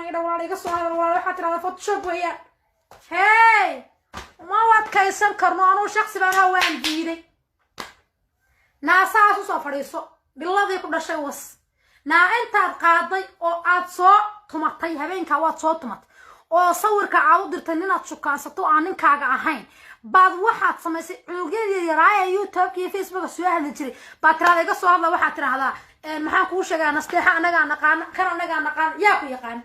Aniga walaal iga soo hadal, walaal waxaa tirahdaa Photoshop weeyaan. Hey, uma adkaysan karno. Anuu shaksi baan ahaa, waan diiday. Naasahaas usoo fadhiiso, dhiladii ku dhashay was. Naa intaad qaaday oo aad soo tumatay habeenkaa, waad soo tumatay oo sawirka aad u dirtay ninaad shukaansato aan ninkaaga ahayn baad waxaad samaysay cunugyadii yaraaya YouTube iyo Facebooka soo hadli jiray baad tirahda iga soo hadla. Waxaad tirahdaa, maxaan kuu sheegaa, Nasteexa anagaa naqaana, kan anagaa naqaana. Yaa ku yaqaana?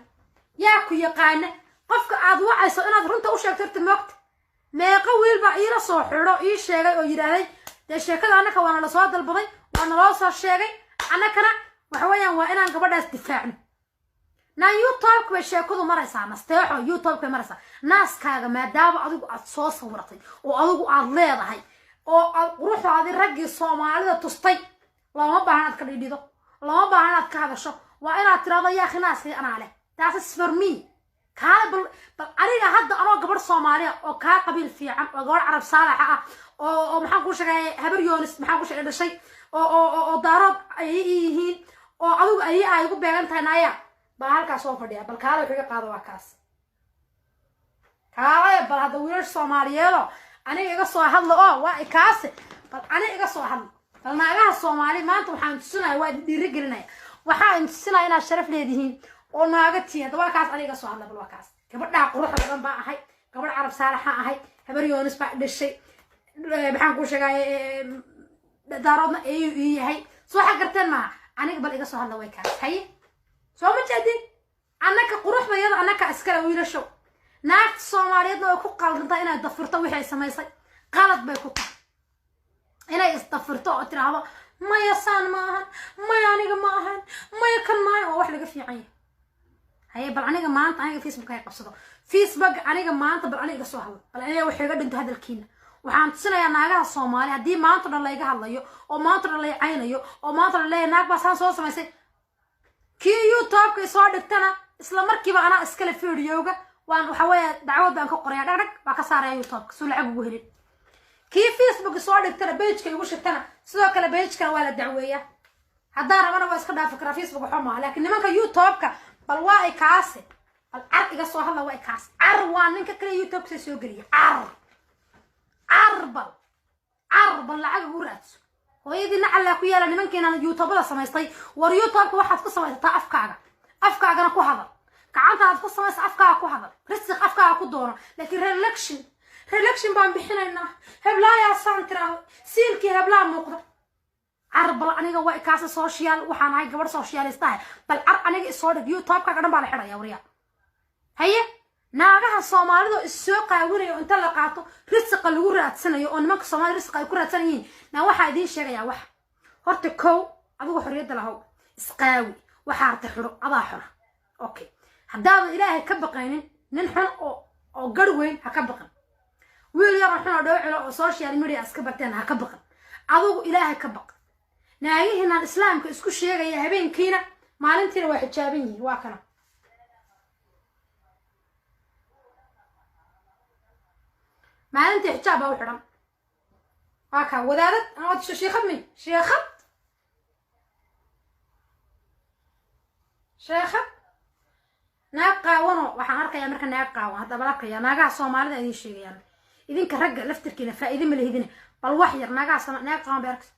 Yaa ku yaqaana? Qofka aad wacayso inaad runta u sheegto horta moogta. Meeqa wiil baa iila soo xidho, ii sheegay oo yidhaahday, dee sheekada annaka waana lasoo dalbaday, waa naloo soo sheegay, annakana waxa weeyaan waa inaan gabadhaas difaacno. Naa YouTube bay sheekadu maraysaa, Nasteexo, YouTube bay maraysaa. Naaskaaga maadaama adigu aad soo sawiratay oo adigu aad leedahay oo aad quruxdaadii raggii Soomaalida tustay, looma baahan inaad ka dhidhido, looma baahan inaad ka hadasho. Waa inaad tirahdo, yaakhi, naaskii anaa leh, that is for me. Kaale bal aniga hadda anoo gabadh Soomaaliya oo kaa qabiil fiican oo gabadh Carab Saalaxa ah oo maxaan kuu sheegay, Habar Yoonis, maxaan ku sheegay, dhashay oo Daarood ay yihiin oo adigu ayi ay igu beegan tahay, naaya baa halkaas soo fadhiya. Bal kaale wuxuu iga qaado waa kaas. Kaale bal hadda wiilasha Soomaaliyeedoo aniga iga soo hadla oo waa kaase, bal aniga iga soo hadla. Bal naagaha Soomaali maanta waxaan tusinaya, waa idin dhiirigelinaya, waxaan tusinaya inaad sharaf leedihiin oo naaga tihiin. Hadda waa kaas, aniga iga soo hadla. Bal waa kaas, gabadhaa quruxda badan baa ahay, gabadh Carab Saalaxa ahay, Habar Yoonis baa dhashay, maxaan kuu sheegay, Daaroodna ayuu ii yahay. Soo xa garteen maaha? Aniga bal iga soo hadla, way kaas. Haye, soo ma jeedin? Annaka quruxdayada annaka iskale, wiilashow. Naagta Soomaaliyeedna way ku qaldantaa inay dafirto wixii ay samaysay. Qalad bay ku tahay inay isdafirto oo tiraahdo, maya, saan ma ahan, maya, aniga ma ahan, maya, kan maahan. Waa wax laga fiican yahay. Haye, bal aniga maanta aniga Facebook hay qabsado, Facebook aniga maanta bal aniga iga soo hadlo. Bal aniga wax iga dhinto hadalkiina. Waxaan tusinayaa naagaha Soomaali, haddii maanta dhan layga hadlayo oo maanta dhan lay caynayo oo maanta dhan leeyahay naag baa saan soo samaysay, kii YouTube-ka soo dhigtana isla markiiba anaa iskale videoga waan waxa weeye dacwad baan ka qoraya, dhag dhag baa ka saaraya YouTube-ka soo lacag ugu helin. Kii Facebook soo dhigtana, pageka igu shigtana, sidoo kale pagekana waa la dacweeyaa. Haddaan rabana waa iska dhaafi karaa Facebook, waxba maaha. Laakiin nimanka YouTube-ka bal waa ay kaase, bal car iga soo hadla, waa ay kaas. Car waa ninka kale YouTube-ka soo geliya. Car, car, bal car, bal lacag ugu raadso hooyadii nacallaa ku yaala nimankeenaan YouTubada samaystay. War YouTube-ka waxaad ku samaysataa afkaaga, afkaagana ku hadal, gacantaad ku samaysa, afkaaga ku hadal, risiq afkaaga ku doono. Laakiin reaction, reaction baan bixinaynaa, heblaayaasaan tiraahdo, siilkii heblaa muuqda. Car bal aniga waa kaasa social, waxaan ahay gabadh socialistaha. Bal car aniga isoo dhig, YouTube-kaaga dhan baa la xidhaya, waryaa. Haye, naagaha Soomaalida oo issoo qaawinayo inta la qaato risiqa lagu raadsanayo oo nimanka Soomaalida risiqa ay ku raadsan yihiin, naa waxaa idiin sheegayaa wax. Horta kow, adigu xorriyadda lahow, isqaawi, waxaa harta xidho, adaa xora. Okay, haddaadan Ilaahay ka baqaynin, nin xun oo gar weyn ha ka baqan, wiil yaroo xun oo dhowcilo oo social media iska barteen ha ka baqan, adigu Ilaahay ka baq. Naagihiinaan Islaamka isku sheegaya habeenkiina maalintiina waa xijaaban yihiin, waa kana. Maalintii xijaab baa u xidhan, waa kaa wadaadad anaa shiikhad mi sheekhad sheekhad naag qaawano waxaan arkayaa. Marka naag qaawan hadda bal arkaya naagaha Soomaalida idiin sheegayaan, idinka ragga laftirkiina faa'iide ma lehidine. Bal wax yar naagaha naag qaawan bay arkaysa.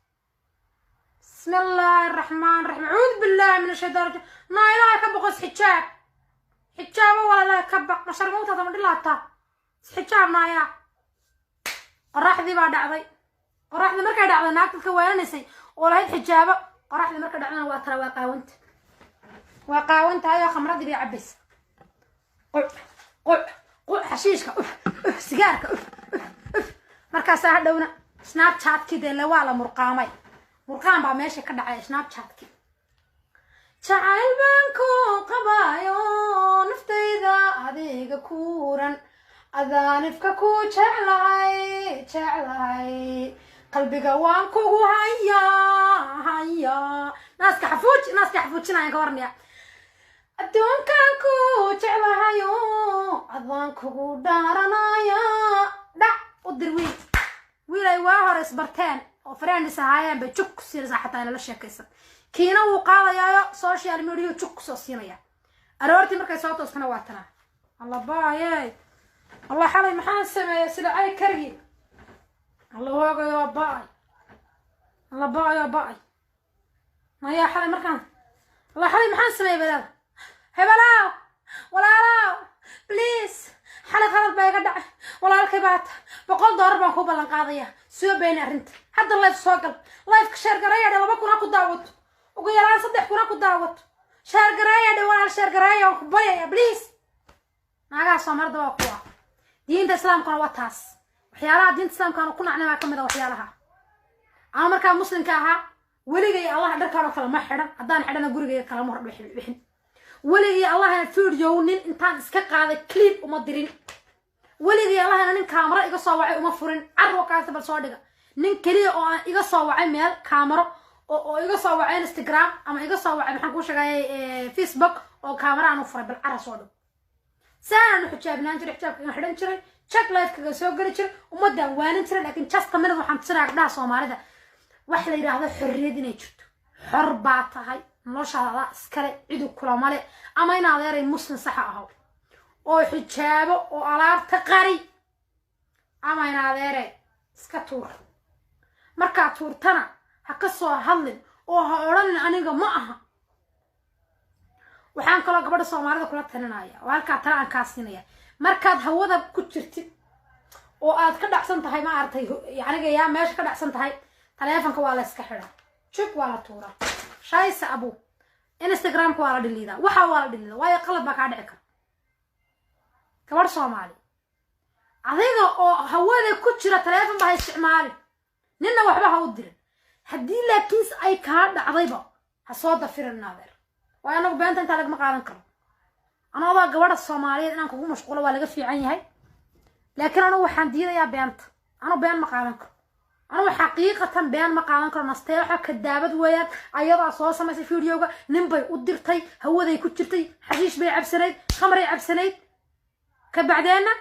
Bismi illaahi araxmaan raxiim, acuudu billahi min ashaytaan rajim. Naa Ilaahay ka boqos, xijaab, xijaabo, walaalaha ka baq masharmuutaada ma dhilaataa, isxijaab naayaa. Qoraxdii baa dhacday. Qoraxdii markay dhacday, naag dadka weelanaysay oo lahayd xijaabo, qoraxdii markay dhacdana waa tala, waa qaawanta, waa qaawantahay oo khamradii bay cabaysa. Quc quc quc, xashiishka uf uf, sigaarka uf uf uf. Markaasaa hadhowna Snapchatkii dee le waa la murqaamay, murqaan baa meesha ka dhacay Snapchatkii. Jacayl baan ku qabaayo naftayda adiga kuuran, adaanifka ku jeclahay, jeclahay, qalbiga waan kugu hayaa, hayaa. Naaska xafuuj, naaska xafuujinayaan ka warnaya. Adduunkaan ku jeclahayo, adaan kugu dhaaranaya. Dhac u dir wiil, wiil ay waa hore isbarteen oo friends ahaayeen bay jug ku siinaysaa, xataa inala sheekaysan. Kiina wuu qaadayaayo social media jug kusoo siinaya. Aroortii markay soo tooskana waa tanaa. Alla baayey, Allah, xalay maxaan sameeyey? Sida ay kargi. Alla hoogayo, baay, alla baayo, baay mayaa xalay markaan. Allah, xalay maxaan sameeyey? Balaada hebelaaw, walaalow, please, xalay qalad baa iga dhacay. Walaalkay baata, $100 baan ku ballan qaadaya. Soo beeni arrinta. Hadda live soo gal, liveka share gareeya dhe. 2000 ha ku daawato, ugu yaraan 3000 ha ku daawato. Share gareeya dhe, walaal, share gareeya, waan ku baryaya, please. Naagaha Soomaalida waa kuwa diinta Islaamkuna waa taas. Waxyaalaha diinta Islaamka aanu ku nacnay baa ka mid a waxyaalaha ama markaa Muslimka ahaa. Weligay Allah dharkaan oo kale ma xidhan. Haddaan xidhana, gurigayga kalama hor bixin. Weligay Allahna video nin intaan iska qaaday clip uma dirin. Weligay Allahna nin kaamaro iga soo wacay uma furin. Carwo kaasi bal soo dhiga. Nin keliya oo aan iga soo wacay meel kaamaro oo iga soo wacay Instagram ama iga soo wacay, maxaan kuu sheegayay, Facebook oo kaamaro aan u furay, bal cara soo dhigo. Saanaan u xijaabnaan jiray, xijaabkagan xidhan jiray, check live kaga soo geli jiray, ummaddaan waanin jiray. Laakiin just a minute, waxaan tusinaya gabdhaha Soomaalida wax la yidhaahdo xorriyad inay jirto. Xor baa tahay, noloshaada adaa iskale, cidu kulamale. Ama in adeeray Muslim saxa aho oo xijaabo oo alaabta qari, ama in adeere iska tuur. Markaad tuurtana ha ka soo hadlin oo ha odhanin aniga ma aha. Waxaan kaloo gabadha Soomaalida kula talinaya oo halkaa tala aan kaa siinaya: markaad hawada ku jirtid oo aad ka dhacsan tahay, ma aragtay, yaniga yaa meesha ka dhacsan tahay, taleefonka waa la iska xidhaa, jug waa la tuuraa, shaysa abu Instagramka waa la dhiliidaa, waxa waa la dhiliidaa, waayo qalad baa kaa dhici kara. Gabadh Soomaali, adiga oo hawada ku jira taleefon ba ha isticmaalin, ninna waxba ha u dirin. Haddii laakiinse ay kaa dhacdayba, ha soo dafirin, naadeer, waayo anagu beenta intaa lagama qaadan karo. Anoodaa gabadha Soomaaliyeed inaan kugu mashquulo waa laga fiican yahay, laakiin anugu waxaan diidayaa beenta. Anu been ma qaadan karo, anugu xaqiiqatan been ma qaadan karo. Nasteexo kadaabad weeyaan. Ayadaa soo samaysay videoga, nin bay u dirtay, hawaday ku jirtay, xashiish bay cabsanayd, khamray cabsanayd. Ka bacdeenna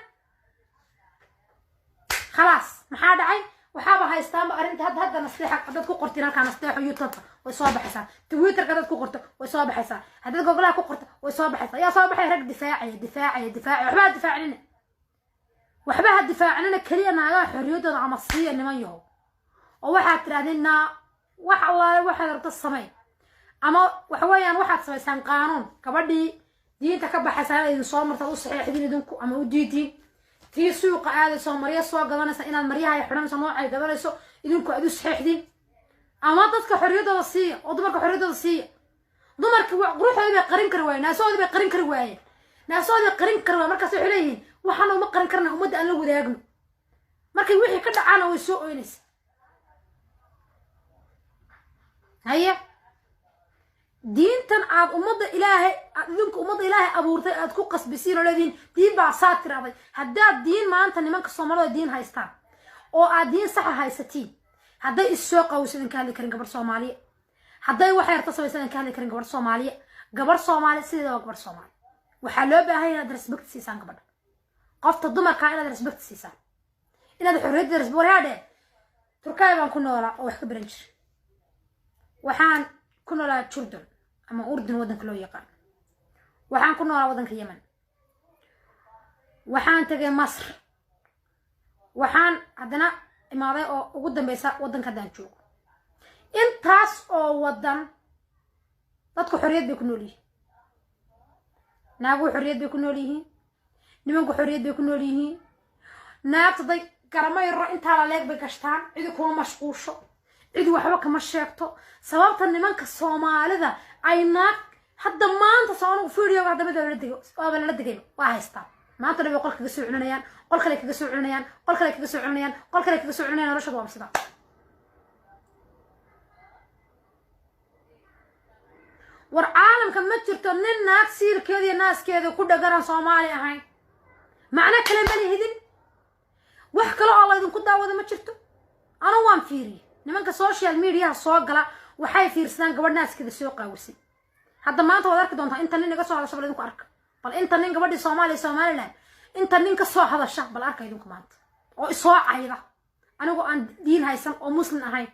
khalaas, maxaa dhacay? Waxaaba haystaanba arrinta hadda Nasteexa haddaad ku qortiin halkaa Nasteexo YouTube way soo baxaysaa, Twitterka haddaad ku qorto way soo baxaysaa, haddaad Googlaha ku qorto way soo baxaysaa. Yaa soo baxay? Rag difaacaya, difaacaya, difaacaya. Waxba ha difaacinina, waxba ha difaacinina. Keliya naagaha xorriyaddooda ama siiya niman yahow, oo waxaad tidhahdeen naa wax allaale waxaad rabto samey, ama waxa weeyaan waxaad samaysaan qaanuun. Gabadhii diinta ka baxaysa inaad idin soo marta u saxeexdin idinku ama u diidiin. Tii suuqa aadayso, maryo soo gadanaysa, inaad maryaha ay xidhanayso, noocay gadanayso, idinku aad u saxeexdin. Ama dadka xorriyaddooda siiya oo dumarka xorriyaddooda siiya. Dumarka quruxdoodii bay qarin kari waayeen, naasahoodii bay qarin kari waayeen, naasahoodii bay qarin kari waayeen. Markaas waxay leeyihiin waxaana uma qarin karna, ummadda aan la wadaagno. Markay wixii ka dhacaana way soo oynaysa. Haye, diintan aad ummadda Ilaahay, aad idinku ummadda Ilaahay abuurtay aad ku qasbisiin oo leedihiin diin baa saa tiraahday. Haddaad diin maanta nimanka Soomaalida diin haystaan oo aad diin saxa haysatiin, hadday is soo qawso idinka hadli karin gabadh Soomaaliya, hadday waxay yarta samaysa idinka hadli karin gabadh Soomaaliya. Gabadh Soomaali sideeda waa gabadh Soomaali. Waxaa loo baahan yahay inaad respect siisaan gabadha, qofta dumarkaa inaad respect siisaan, inaad xorriyadda respect. Waryaadhe, Turkaya baan ku noolaa oo wax ka baran jiray. Waxaan ku noolaa Jurdun ama Urdun waddanka loo yaqaan. Waxaan ku noolaa waddanka Yemen. Waxaan tegay Masr. Waxaan haddana imaaday oo ugu dambeysa waddanka haddaan joogo. Intaas oo waddan dadku xorriyad bay ku nool yihiin, naaguhu xorriyad bay ku nool yihiin, nimanku xorriyad bay ku nool yihiin. Naagta day garamo yaro intaa la leeg bay gashtaan, cidi kuma mashquusho, cidi waxba kama sheegto. Sababta nimanka Soomaalida ay naag hadda maanta soo anugu videoga hadda mid lala dego, waaba lala degayba, waa haystaa. Maanta dhan bay qol kaga soo cunanayaan, qol kale kaga soo cunanayaan, qol kale kaga soo cunanayaan, qol kale kaga soo cunanayaan. Noloshooda waa sidaa. War caalamka ma jirto nin naag siilkeeda iyo naaskeeda ku dhagaran Soomaali ahayn. Macno kale ma lihidin, wax kale oo laydinku daawado ma jirto. Anu waan fiiriyey nimanka social mediaha soo gala, waxay fiirsadaan gabadh naaskeeda soo qaawisay. Hadda maanta waad arki doontaa inta nin iga soo hadasha. Bal idinku arka, bal inta nin gabadhii Soomaaliya, Somaliland, inta nin ka soo hadasha bal arka idinku maanta oo isoo cayda anigoo aan diin haysan oo Muslim ahayn.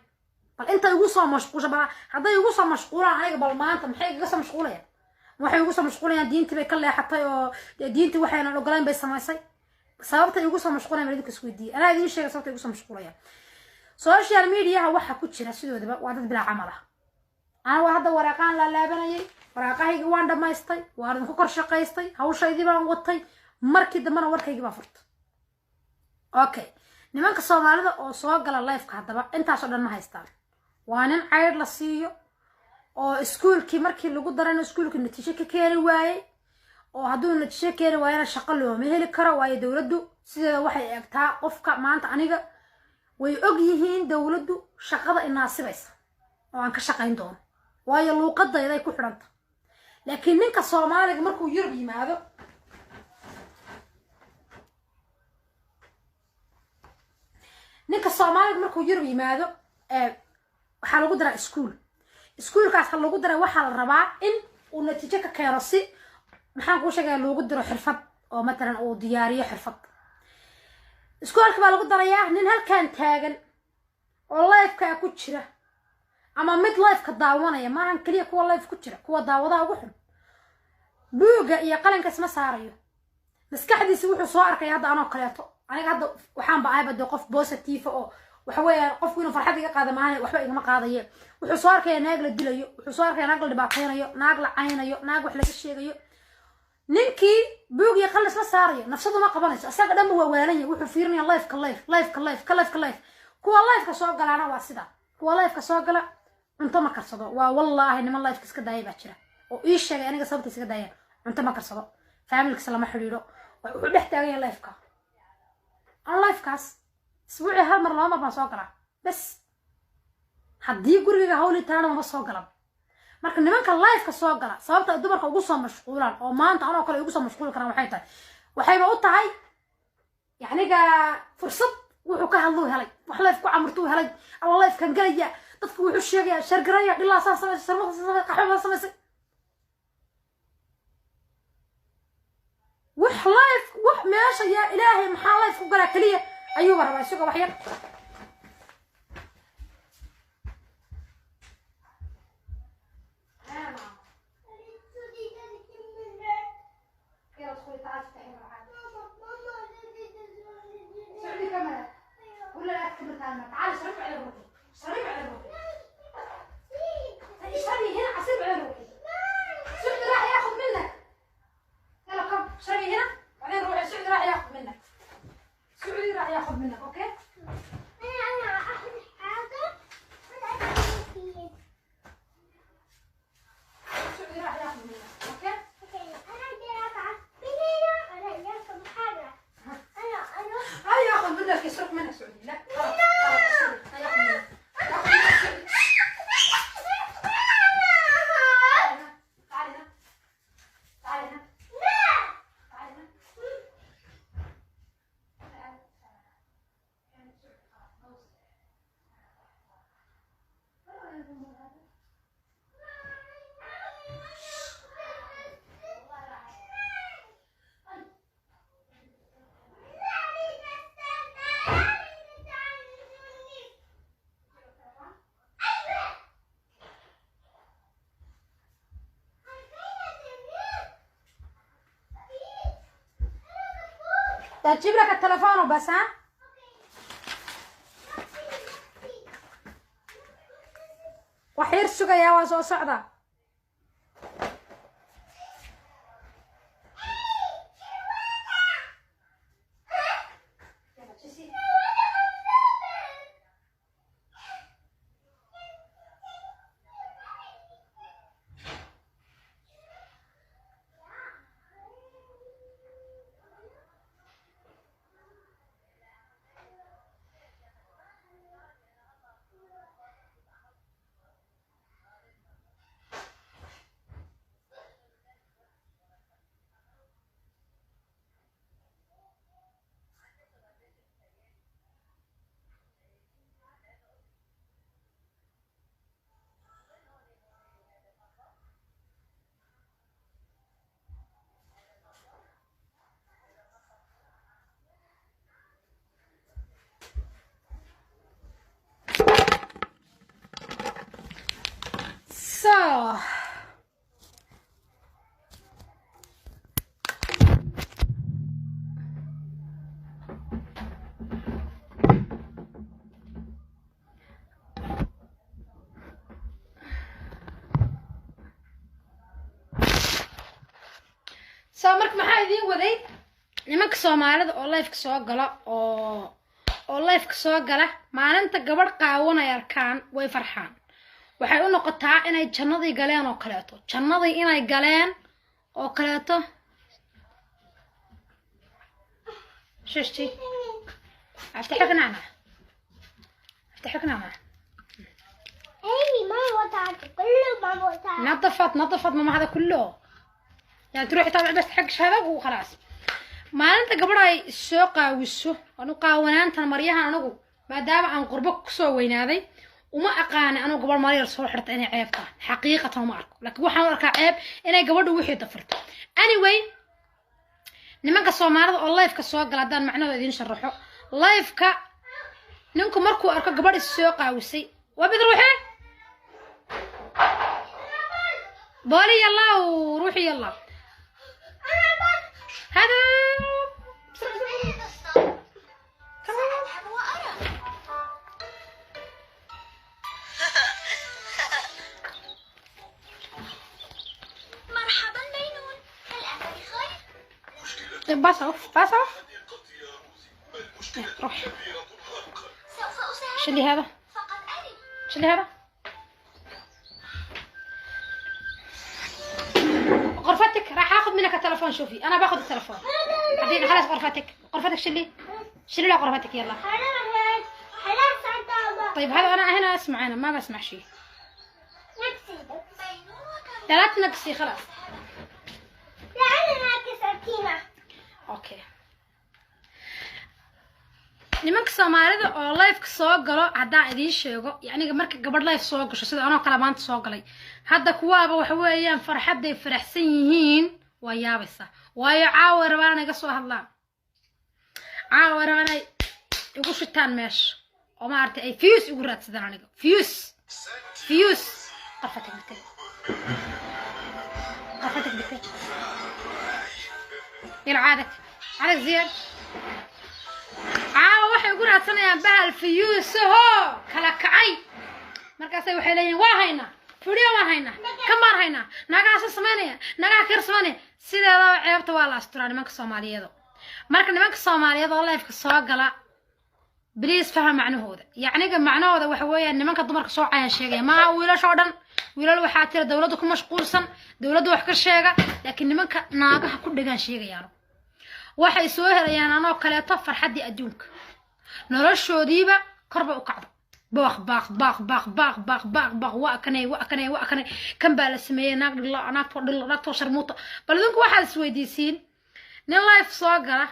Bal inta igu soo mashquusha, bal hadday igu soo mashquulaan aniga, bal maanta maxay igaga soo mashquulayaan? Waxay ugu soo mashquulayaan diintii bay ka leexatay oo diintii waxaynan ogolayn bay samaysay. Sababta ugu soo mashquulayaan baa idinka isweydiiyey. Anaa idiin sheegay sababta ugu soo mashquulayaan. Social mediaha waxa ku jira sidoodaba waa dad bilaa camal ah. Ana waa hadda waraaqaan la laabanayay, waraaqahayga waan dhammaystay, waan idinku kor shaqaystay, hawshaydii baan watay, markii dambena warkaygii baan furtay. Okay, nimanka Soomaalida oo soo gala lifeka haddaba intaasoo dhan ma haystaan. Waa nin cayr la siiyo oo iskuulkii markii lagu darana iskuulkii natiijo ka keeni waayey, oo hadduu natiijo keeni waayana shaqo looma heli karo, waayo dowladdu sideeda waxay eegtaa qofka maanta. Aniga way og yihiin dowladdu shaqada inaasibaysa oo aan ka shaqayn doono, waayo luuqadayday ku xidhanta. Laakiin ninka Soomaaliga markuu Yurub yimaado, ninka Soomaaliga markuu Yurub yimaado, waxaa lagu daraa iskuul. Iskuulkaas ha lagu daray, waxaa la rabaa in uu natiijo ka keeno, si maxaan kuu sheegaya loogu diro xirfad oo matalan uu diyaariyo xirfad. Iskuulka baa lagu darayaa. Nin halkan taagan oo lifekaa ku jira ama mid lifeka daawanaya, maahan keliya kuwa life ku jira, kuwa daawadaha ugu xun, buugga iyo qalinka isma saarayo. Maskaxdiisi wuxuu soo arkaya hadda anoo kaleeto. Aniga hadda waxaanba ahayba dee qof positive oo waxa weeyaan qofku inuu farxad iga qaada maahan, waxba igama qaadaye. Wuxuu soo arkaya naag la dilayo, wuxuu soo arkaya naag la dhibaataynayo, naag la caynayo, naag wax laga sheegayo. Ninkii buug iyo qalin isma saarayo, nafsadu ma qabanayso, asaga dhanba waa waalan yahay. Wuxuu fiirinaya lifeka, life, lifeka, lifeka, lifeka, life. Kuwa lifeka soo galaana waa sida kuwa lifeka soo gala cunto ma karsado. Waa wallaahi niman lifeka iska daaya baa jira oo ii sheegay aniga sababta iskaga daayaan: cunto ma karsado, familkiisa lama xidhiidho, wuxuu dhex taagan yahay lifeka. An lifekaas isbuucii hal mar, laba mar baan soo galaa bes. Haddii gurigayga hawli taana mama soo galan. Marka nimanka lifeka soo gala sababta ay dumarka ugu soo mashquulaan oo maanta anoo kale ugu soo mashquuli karaan waxay tahay, waxayba u tahay yacniga fursad wuxuu ka hadluu helay, wax life ku camurtuu helay. Alla lifekan gelaya, dadku wuxuu sheegaya, shargaraya, dhilaasaa samaysay, sarmada samaysay, qaxwada samaysay, wax life, wax meesha yaa ilaahay maxaa life ku galaa keliya ayuuba rabaa isagoo wax yar. سعودي كاميرا ولا لا تكبر. تعالي اشربي على روحي، اشربي على روحي، اشربي هنا عصير على روحي. سعودي راح ياخذ منك. يلا قم اشربي هنا بعدين روحي. سعودي راح ياخذ منك، سعودي راح ياخذ منك. okay. انا اخذ حاجه. سعودي راح ياخذ منك. okay. انا بدي اقعد من هنا، انا بدي اخذ حاجه، انا اروح. هاي ياخذ منك، يسرق منك سعودي. لا خلاص خلاص، سعودي ياخذ منك، ياخذ منك سعودي. تعالي هنا، تعالي هنا، تعالي هنا، تعالي هنا. تجيب لك التلفون وبس. ها waxyar sugayaa, waa soo socda. Soo marka maxaa idiin waday? Nimanka Soomaalida oo live-ka soo gala, oo live-ka soo gala, maalinta gabadh qaawan ay arkaan way farxaan. Waxay u noqotaa inay jannadii galeen oo kaleeto, jannadii inay galeen oo kaleeto. ششتي افتح لك نعناع، افتح لك نعناع. اي ماما وضعت كله، ماما وضعت. نظفت، نظفت ماما هذا كله، يعني تروحي طبعا بس حقش هذا وخلاص. Maalinta gabadh ay soo qaawiso, anu qaawanaantan maryahan anigu maadaama aan qurbo kusoo weynaaday uma aqaani. Anugu gabadh maryar soo xirta inay ceeb tahay xaqiiqatan uma arko, laakiin waxaan u arkaa ceeb inay gabadhu wixii dafirto. Anyway, nimanka Soomaalida oo live-ka soo gala haddaan macnahooda idiin sharaxo, live-ka ninku markuu arko gabadh is soo qaawisay, waa mid ruuxee booli, yalla ruuxi, yalla هذا. سأذهب وأرى. مرحبا بينون، هل أنت بخير؟ طيب بس عوف، بس عوف، روح. سوف أساعدك. شيلي هذا. فقط أري. شيلي هذا. غرفتك، راح اخذ منك التلفون. شوفي، انا باخذ التلفون. اعطيني، خلاص. غرفتك، غرفتك، شيلي، شيلي له غرفتك، يلا. طيب هذا انا هنا اسمع، انا ما بسمع شيء. بينون. لا لا تنقصي، خلاص. Okay. Nimanka Soomaalida oo live-ka soo galo haddaan idiin sheego, yacniga marka gabadh live soo gasho sida anoo kale maanta soo galay hadda, kuwaaba waxa weeyaan farxadday faraxsan yihiin waa yaabaysaa, waayo caawa rabaan inay iga soo hadlaan, caawa rabaan inay igu shitaan meesha oo maaragtay ay views igu raadsadaan aniga. Views, views. غرفتك بتي، غرفتك بتي. يلا عادك، عادك زياد. Caawa waxay ugu raadsanayaan bahal views-aho kala kacay. Markaasay waxay leeyihin waa haynaa video, waan haynaa, kan baan haynaa, naagahaasa samaynaya, naagaha kar samaynaya. Sideedaba ceebta waa la asturaa nimanka Soomaaliyeed. Marka nimanka Soomaaliyeed oo live-ka soo gala, please faham macnahooda. Yacniga macnahooda waxa weeyaan nimanka dumarka soo cayaan sheegaya, maaha wiilasha oo dhan. Wiilal waxaa tira dowladda ku mashquulsan, dowladda wax ka sheega, laakiin nimanka naagaha ku dhegaan sheegayaan waxay soo helayaan anoo kaleeto farxaddii adduunka, noloshoodiiba korba u kacdo. Baaq baaq baaq baaq baaq baaq baaq baaq, waa kanay, waa kanay, waa kanay, kan baa la sameeyey, naag dhilo, naagtoo dhilo, naagtoo sharmuuta. Bal idinku waxaad isweydiisiin, nin live soo gala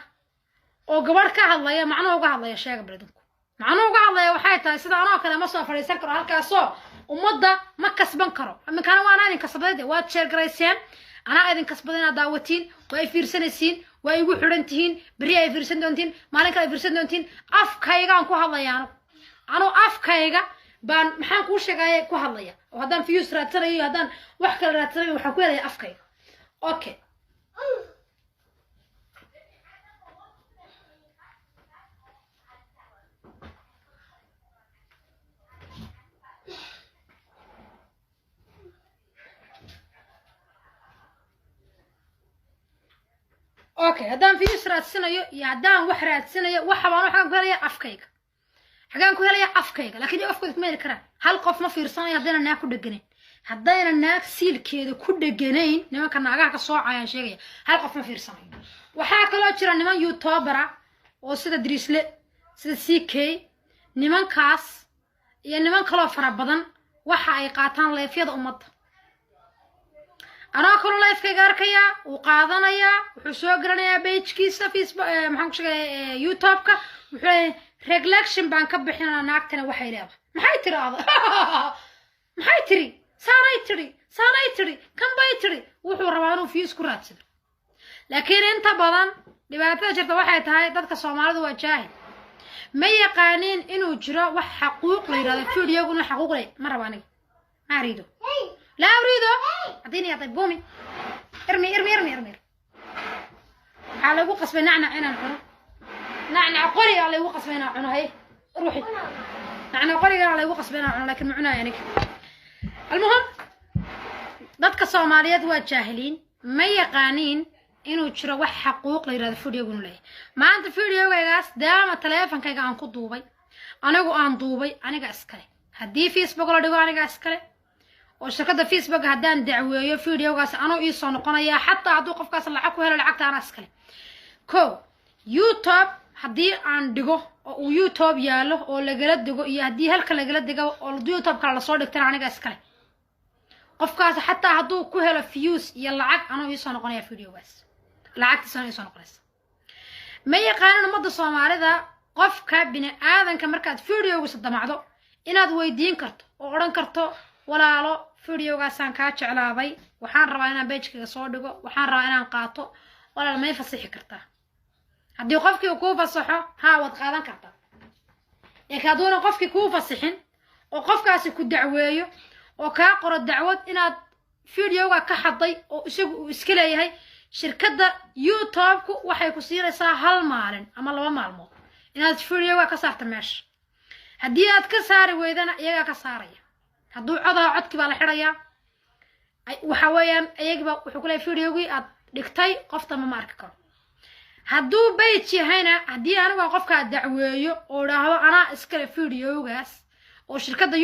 oo gabadh ka hadlaya macnuhu uga hadlaya sheega. Bal idinku macnuhu uga hadlaya waxay tahay, sida anoo kale ma soo fadhiisan karo halkaasoo ummadda ma kasban karo. Iminkana waana idin kasbaday de, waad share-garayseen, anaa idin kasbaday inaad daawatiin, waa ay fiirsanaysiin, waa igu xidhan tihiin, berri ay fiirsan doontiin, maalin kale ay fiirsan doontiin. Afkaygaan ku hadlaya anu, anu afkayga baan maxaan kuu sheegaya ku hadlaya, oo haddaan views raadsanayo iyo haddaan wax kale raadsanayo waxaan ku helaya afkayga. Okay. Okay, haddaan views raadsanayo iyo haddaan wax raadsanayo, waxa baan waxaan ku helaya afkayga. Xagaan ku helaya? Afkayga. Laakiin afkooda kuma heli karaan. Hal qof ma fiirsanayo haddayna naag ku dheganayn, haddayna naag siilkeeda ku dheganayn. Nimanka naagaha ka soocayaan sheegaya, hal qof ma fiirsanayo. Waxaa kaloo jira niman YouTuber-a oo sida Drisle, sida CK, nimankaas iyo niman kaloo fara badan waxa ay qaataan live-yada ummadda. Anoo kaloo live-kayga arkayaa wuu qaadanayaa, wuxuu soo gelinayaa page-kiisa Facebook, maxaan ku sheegaya, YouTube-ka. Wuxuu leeyahay reflection baan ka bixinanaa naagtana waxay leedahay, maxay tiraahda, maxay tiri, saanay tiri, saanay tiri, kan bay tiri. Wuxuu rabaa inuu views ku raadsado. Laakiin inta badan dhibaatada jirta waxay tahay dadka Soomaalidu waa jaahil, ma yaqaaniin inuu jiro wax xaquuq la yidhahdo, videogu inuu xaquuq leh. Ma rabo aniga, ma ariido، لا أريده، أعطيني. يا طيب قومي، ارمي ارمي ارمي ارمي. waxaa lagu qasbay nacnac inaan cuno, nacnac qorigaa laygu qasbay inaan cuno. Hay ruuxi, nacnac qorigaa laygu qasbay inaan cuno, laakiin ma cunayo aniga. Almuhim, dadka Soomaaliyeed waa jaahiliin, ma yaqaaniin Inuu jiro wax xaquuq la yirahdo videogu inuu leeyahay. Maanta videogaygaas daama taleefankayga aan ku duubay, anigu aan duubay, aniga iskale. Haddii Facebook la dhigo, aniga iskale, oo shirkadda Facebook haddaan dacweeyo, videogaas anuu iisoo noqonaya. Xataa hadduu qofkaas lacag ku helo, lacagta anaa iskale. Ko YouTube haddii aan dhigo oo uu YouTube yaallo oo lagala dego, iyo haddii halka lagala dego oo YouTube kale lasoo dhigtana, aniga iskale. Qofkaas xataa hadduu ku helo views iyo lacag, anuu iisoo noqonaya videogaas, lacagtiisana iisoo noqonaysa. Ma yaqaanin ummadda Soomaalida. Qofka bini aadanka markaad videogiisa damacdo, inaad weydiin karto oo odhan karto: "Walaalo, videogaasaan kaa jeclaaday, waxaan rabaa inaan page-kayga soo dhigo, waxaan rabaa inaan qaato, walaal, may fasixi kartaa?" Haddii qofkii uu kuu fasaxo, haa, waad qaadan kartaa. Laakiin hadduuna qofkii kuu fasixin oo qofkaasi ku dacweeyo oo kaa qoro dacwad inaad videoga ka xaday oo isagu uu iska leeyahay, shirkadda YouTube-ku waxay ku siinaysaa hal maalin ama 2 maalmood inaad videoga ka saarta meesha. Haddii aad ka saari weydana, iyagaa ka saaraya. Hadduu codaha, codkii baa la xidhayaa. Waxa weeyaan, iyagiiba wuxuu ku leeyahay videogii aad dhigtay qof damba ma arki karo. Hadduu page yahayna, haddii anigu qofkaa dacweeyo oo idhaahdo anaa iskale videogaas oo shirkadda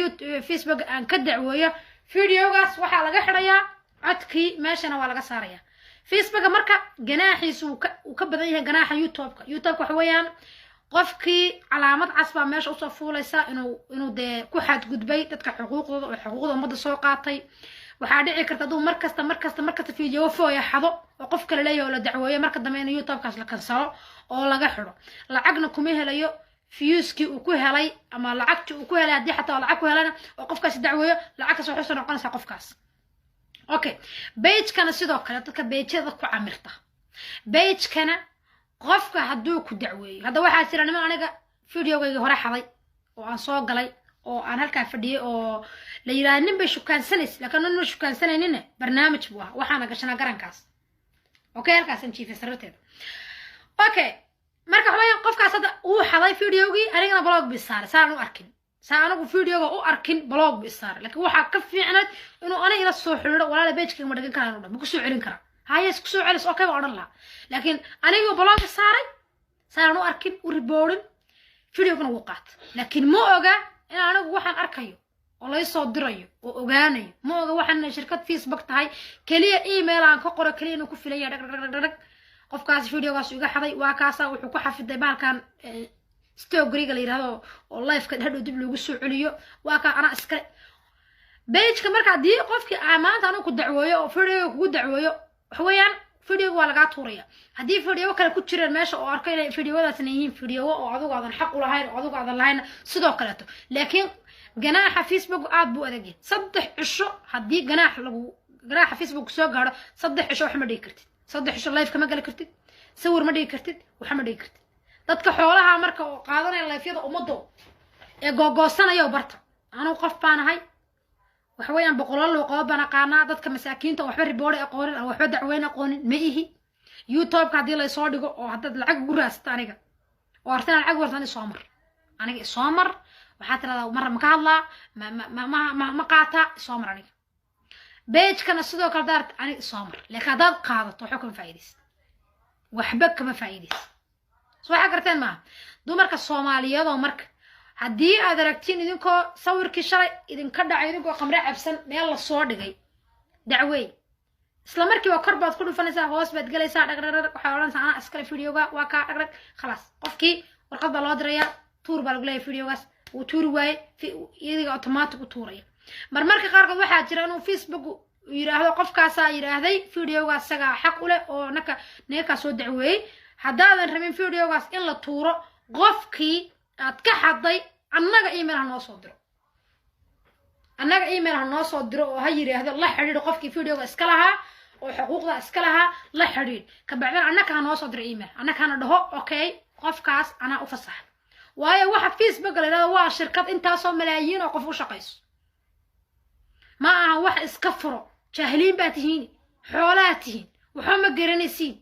Facebook aan ka dacweeyo, videogaas waxaa laga xidhayaa codkii, meeshana waa laga saaraya Facebooka. Marka ganaaxiisu uu ka badan yahay ganaaxa YouTube-ka. YouTube-ka waxa weeyaan, qofkii calaamad cas baa meesha usoo fuulaysa inuu dee ku xadgudbay dadka xuquuqdooda oo xuquuqda ummadda soo qaatay. Waxaa dhici karta hadduu markasta markasta markasta video fooya xado oo qof kale leeyahay oo la dacweeyo, marka dambe in YouTube-kaas la kansalo oo laga xidho. Lacagna kuma helayo viewskii uu ku helay ama lacagtii uu ku helay. Haddii xataa lacag ku helana oo qofkaasi dacweeyo, lacagtaas waxay soo noqonaysaa qofkaas. Okay, page-kana sidoo kale, dadka page-yada ku camirta page-kana, qofka hadduu ku dacweeyo. Hadda waxaa jira niman aniga videogaygii hore xaday oo aan soo galay oo aan halkaa fadhiyay oo la yidhahda nin bay shukaansanaysa, laakiin nin ma shukaansanaynin, barnaamij buu ahaa. Waxaana gashanaa garankaas. Okay, halkaasaan jiifay sariirteeda. Okay, marka waxa weeyaan, qofkaas hadda uu xaday videogii, anigana block bi saaray. Saan u arkin, saa anigu videoga u arkin, block bi saaray. Laakiin waxaa ka fiicnayd inuu aniga ila soo xiriiro: "Walaala, page-kayga ma dhigan karaa?" Inuu dhan ma kusoo celin karaa? Haye, isku soo celis. Okay baan odhan lahaa. Laakiin anigoo block saaray, saanan u arkin, u riboorin, videogana wuu qaata. Laakiin ma oga in anigu waxaan arkayo oo laysoo dirayo oo ogaanayo. Ma oga waxaan shirkad Facebook tahay. Keliya email aan ka qoro keliya inuu ku filaya. Dhag dhag dhag dhag, qofkaas videogaas iga xaday, waa kaasa. Wuxuu ku xafiday bahalkan story-ga la yidhahdo oo live-ka hadhow dib loogu soo celiyo. Waa kaa, anaa iskale page-ka. Marka haddii qofkii aa maanta anigu ku dacweeyo oo videoga kugu dacweeyo, waxa weeyaan, videoga waa lagaa tuuraya. Haddii video kale ku jireen meesha oo arko inay videoadaasna yihiin video oo adigu aadan xaq u lahayn oo adigu aadan lahayn, sidoo kaleeto. Laakiin ganaaxa Facebook aad buu adag yahay. 3 cisho haddii ganaax lagu ganaaxa Facebook soo gaadho, 3 cisho wax ma dhigi kartid. 3 cisho live kama gali kartid, sawir ma dhigi kartid, waxa ma dhigi kartid. Dadka xoolaha marka oo qaadanaya live-yada ummaddo ee googoosanaya, barta anugu qof baan ahay. Waxa weeyaan, boqolaal luuqadood baan aqaanaa. Dadka masaakiinta oo waxba report aqoonin aan waxba dacweyn aqoonin ma ihi. YouTube-ka haddii laysoo dhigo oo haddaad lacag ugu raasata aniga oo artina lacag ugu raasata, isoo mar, aniga isoo mar. Waxaa tirahdaa mar ma ka hadlaa, ma ma ma ma ma qaataa, isoo mar aniga. Page-kana sidoo kale daarta aniga isoo mar. Laakiin haddaad qaadato, waxba kama faa'iidaysid, waxba kama faa'iidaysid. So waxaa garteen maaha, dumarka Soomaaliyeedoo. Marka haddii aad aragtiin idinkoo sawirkii shalay idinka dhacay, idinkoo khamre cabsan meel lasoo dhigay, dacweey isla markiiba. Kor baad ku dhufanaysaa, hoos baad gelaysaa, dhag dhag dhag, waxaad odhanaysaa anaa iskale videoga, waa kaa, dhag dhag, khalaas. Qofkii warqad baa loo dirayaa: tuur baa lagu leeyahay videogaas. Wuu tuuri waaye, iyadiga automatic u tuuraya. Marmarka qaarkood waxaa jira inuu Facebook yidhaahdo qofkaasaa yidhaahday videogaas isagaa xaq u leh oo naka ninkakaa soo dacweeyey. Haddaadan rabin videogaas in la tuuro, qofkii aad ka xaday annaga email ha noo soo diro, annaga email ha noo soo diro oo ha yidhaahdo la xidhiidh qofkii videoga iska lahaa oo xuquuqda iska lahaa la xidhiidh. Kabacdina annaka ha noo soo diro email, annaka hana dhaho: "Okay, qofkaas anaa u fasaxa." Waayo, waxa Facebook la yidhahdo waa shirkad intaasoo malaayiin oo qof u shaqayso. Ma aha wax iska furo. Jaahiliin baa tihiin, xoolaa tihiin, waxba ma garanaysiin.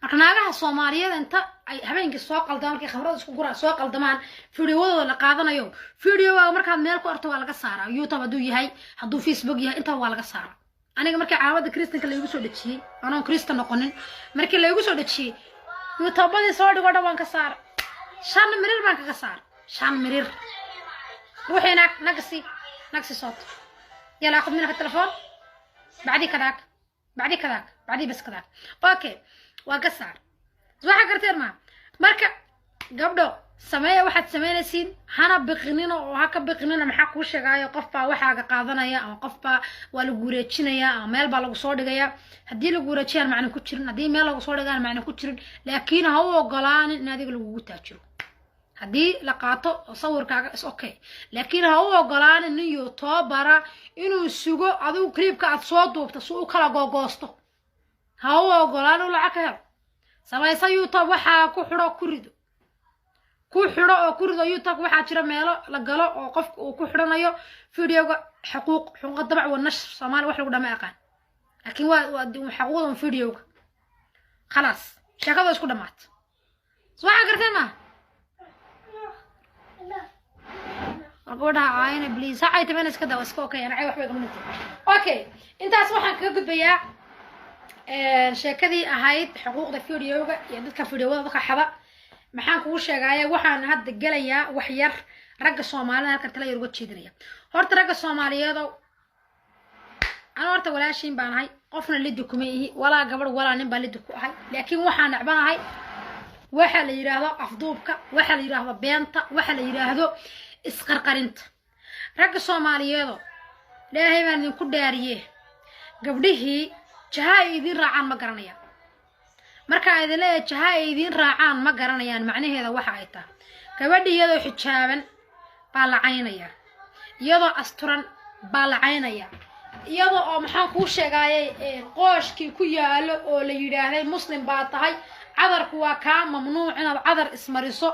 Marka naagaha Soomaaliyeed inta ay habeenkii soo qaldamaan, markay khamrada isku guraan, soo qaldamaan, fideowadooda la qaadanayo, videoga markaad meel ku arto waa laga saaraa. YouTube hadduu yahay, hadduu Facebook yahay, intaba waa laga saaraa. Aniga markii calaamada kristanka laygu soo dhejiyey, anoon kristan noqonin, markii laygu soo dhejiyey, youtubadii soo dhigo dhan waan ka saara. 5 mirir baan kaga saara, 5 mirir. روحي هناك، نقصي نقصي صوت. يلا اخذ منك التلفون، بعدي كذاك، بعدي كذاك، بعدي بس كذاك. okay, waan ka saar. Waxa garteen ma? Marka gabdho, sameeya waxaad samaynaysiin, hana biqinina oo ha ka biqinina. Maxaa kuu sheegaayo? Qof baa waxaaga qaadanaya, ama qof baa waa lagu wareejinaya, ama meel baa lagu soo dhigaya. Haddii lagu wareejiyaan macna ku jirin, haddii meel lagu soo dhigaan macna ku jirin, laakiin ha u ogolaanin in adiga lagugu taajiro. Haddii la qaato sawirkaaga is okay, laakiin ha u ogolaanin nin youtubera inuu sugo adigu clipka aad soo duubta si u kala googoosto. Ha u ogolaan uu lacag ka helo. Samaysa YouTube, waxaa ku xidho, ku rido, ku xidho oo ku rido YouTube. Waxaa jira meelo la galo oo qofka uu ku xidhanayo videoga xuquuq, xuquuqa dabac wa nashr. Soomaali wax lagu dhama aqaan, laakiin waa xuquuqdan videoga. Khalaas, sheekada isku dhamaata. Waxaa garteen maaha? War gabadha caayina, please. Ha caytamena, iska daa, iska okay. Ana cay waxba igama dhintay. Okay, intaas waxaan kaga gudbayaa sheekadii ahayd xuquuqda videoga iyo dadka videowada dadka xada. Maxaan kugu sheegaya? Waxaan hadda gelayaa wax yar ragga Soomaalida, halkan tala yar uga jeedinaya. Horta ragga Soomaaliyeedow, anu horta walaashiin baan ahay, qofna lidi kuma ihi, walaa gabadh walaa nin baa lidi ku ahay, laakiin waxaan necbanahay waxa la yidhaahdo afduubka, waxa la yidhaahdo beenta, waxa la yidhaahdo isqarqarinta. Ragga Soomaaliyeedo, Ilaahay baan idinku dhaariye, gabdhihii jaha ay idiin raacaan ma garanayaan. Markaa idin leeyahay jaha ay idiin raacaan ma garanayaan, macnaheeda waxa ay tahay: gabadhi iyadoo xijaaban baa la caynaya, iyadoo asturan baa la caynaya, iyadoo oo maxaan kuu sheegaayay qooshkii ku yaalo oo la yidhaahday muslim baa tahay, cadarku waa kaa mamnuuc inaad cadar ismariso,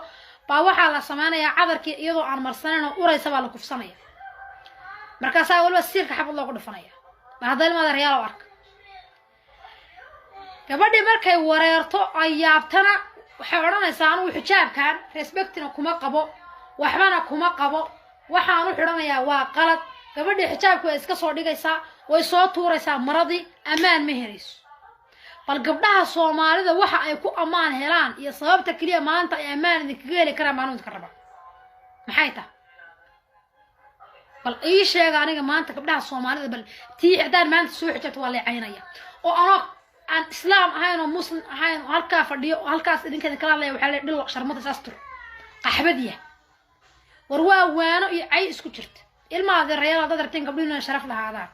baa waxaa la sameynayaa cadarkii iyadoo aan marsanayn oo uraysa baa la kufsanaya. Markaasaa waliba siirka xabad loogu dhufanaya. Bal hadda ilmaada reyaal arka, gabadhii markay wareerto ay yaabtana, waxay odhanaysaa: anugu xijaabkan respectina kuma qabo, waxbana kuma qabo, waxaan u xidhanayaa waa qalad. Gabadhii xijaabku way iska soo dhigaysaa, way soo tuuraysaa maradii, ammaan ma helayso. Bal gabdhaha Soomaalida waxa ay ku ammaan helaan iyo sababta keliya maanta ay ammaan idinkaga heli karaan baan idinka rabaa. Maxay tahay? Bal ii sheega aniga maanta gabdhaha Soomaalida. Bal tii haddaan maanta soo xijaabto waa leecaynaya, oo anoo aan islaam ahayn oo muslim ahayn oo halkaa fadhiyo oo halkaas idinka idin kala hadlaya, waxaa le dhilo sharmada saastur qaxbadiya. War waa waano iyo cay isku jirta. Ilmaha adeerayaal, haddaad rabteen gabdhuhu inay sharaf lahaadaan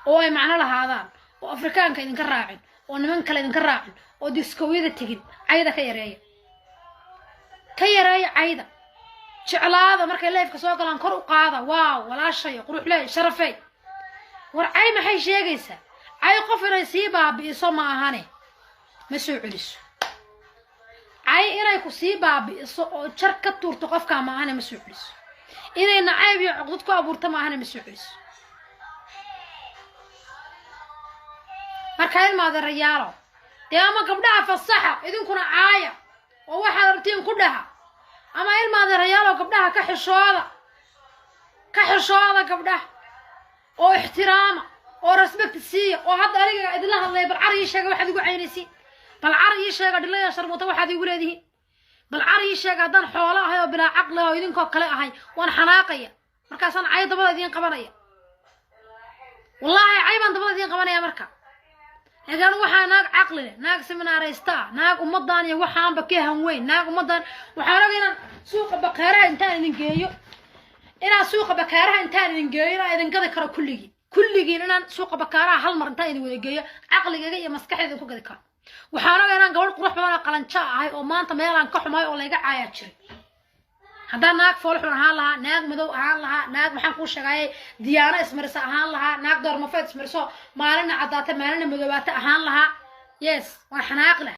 oo ay macno lahaadaan oo Afrikaanka idinka raacin oo niman kale idinka raacin oo diskowyada tegin, cayda ka yareeya, ka yareeya cayda. Jeclaada markay liveka soo galaan, kor u qaada: waaw, walaashay, quruxley, sharafey. War cay maxay sheegaysaa? Cay qof inay sii baabi'iso ma ahane ma soo celiso. Cay inay ku sii baabi'iso oo jar ka tuurto qofkaa ma ahane ma soo celiso. Inay nacayb iyo cuqdad ku abuurto ma ahane ma soo celiso. Marka ilmaadeerayaalo, dee ama gabdhaha fasaxa, idinkuna caaya oo waxaad rabtiin ku dhaha, ama ilmaadeerayaalo gabdhaha ka xishooda, ka xishooda gabdhaha oo ixtiraama oo respect siiya. Oo hadda aniga idinla hadlaya, bal car ii sheega waxaad igu caynaysiin. Bal car ii sheega dhilaya sharmuuta waxaad igu leedihiin. Bal car ii sheega, haddaan xoolo ahay oo bilaa caqli ah oo idinkoo kale ahay, waan xanaaqaya, markaasaan cay dabada idiin qabanaya. Wallaahi cay baan dabada idiin qabanaya marka. Laakiin anigu waxaa naag caqli leh, naag seminaaraysta ah, naag ummadan iyo waxaanba ka hanweyn, naag ummadan waxaan oga inaan suuqa bakaaraha intaan idin geeyo, inaan suuqa bakaaraha intaan idin geeyo inaan idin gadi karo kulligiin, kulligiin inaan suuqa bakaaraha hal mar intaan idin wada geeyo caqligayga iyo maskaxdayda idinku gadi karo. Waxaan oga inaan gabadh qurux badan oo qalanjo ahay oo maanta meelaan ka xumay oo layga caayaa jiray. Haddaan naag foolxun ahaan lahaa, naag madow ahaan lahaa, naag maxaan kuu sheegayay diyaano ismarisa ahaan lahaa, naag doormafeed ismariso, maalina caddaata maalina madoobaata ahaan lahaa, yes, waan xanaaqi lahaa.